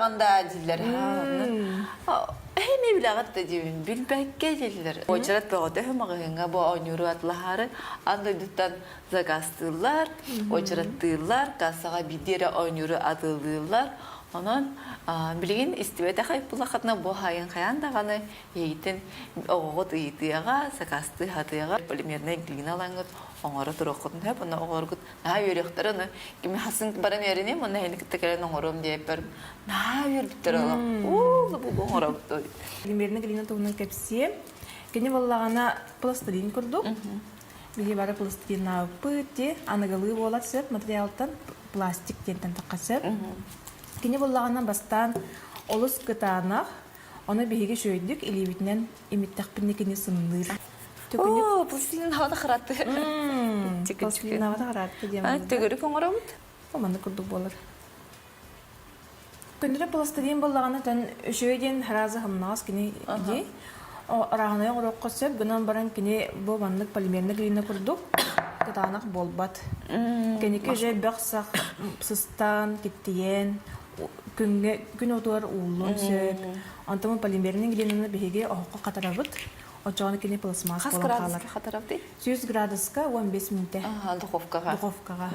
билэҕин да дииллэр. Эми билэҕит да диибин, билбэккэ дииллэр. Уочарат бөҕөтө маҕаһыыҥҥа бу оонньууру атылаһаары аан дойдуттан заказтыыллар, уочараттыыллар, кассаҕа биирдии эрэ оонньууру атыылыыллар. Онон билигин истибэтэх айыппылаххытына бу хайын хайаан даҕаны эйигиттэн оҕоҕут ыйытыаҕа, сакаастыы сатыаҕа, полимернай глина ылаҥҥыт оҥоро туруоххутун сөп, онно оҕолоргут наһаа үөрүөхтэрэ, ону кими хасын баран үөрэниэм, онно эһини кытта кэлэн оҥоруом диэппэр наһаа үөрбүттэр олох. Уу, бу оҥоробут Полимернай глина туһунан кэпсиэм. Кини буоллаҕына пластилин курдук. Биһи бары пластилиннаабыппыт дии, аныгылыы буолар сөп материалтан пластик диэнтэн тахха сөп. Кини буоллаҕына бастаан олус кытаанах, ону биһиги үчүгэйдик илиибитинэн имиттэхпинэ кини сымныыр. Оо, пластилиннаабата харатты. Пластилиннаабата харатты диэн. Төгүрүк оҥоробут. Маннык курдук буолар. Көннөрү пластилин буоллаҕына тэн үчүгэй диэн сразу хымнаҕас кини дии. Арааһынай оҥоруохха сөп, гынан баран кини бу маннык полимерный глина курдук кытаанах буолбат. Кэнники уже бөх-сах сыстаан, киттийэн, күҥҥэ күн уотугар ууллуон сөп. Онтон полимерный глинаны биһиги оһоххо хатарабыт. Оччоҕуна кини пластмасс Хас буолан хаалар. градуска хатарабытый? 100 градуска 15 мүнүүтэ. Духовкаҕа. Духовкаҕа.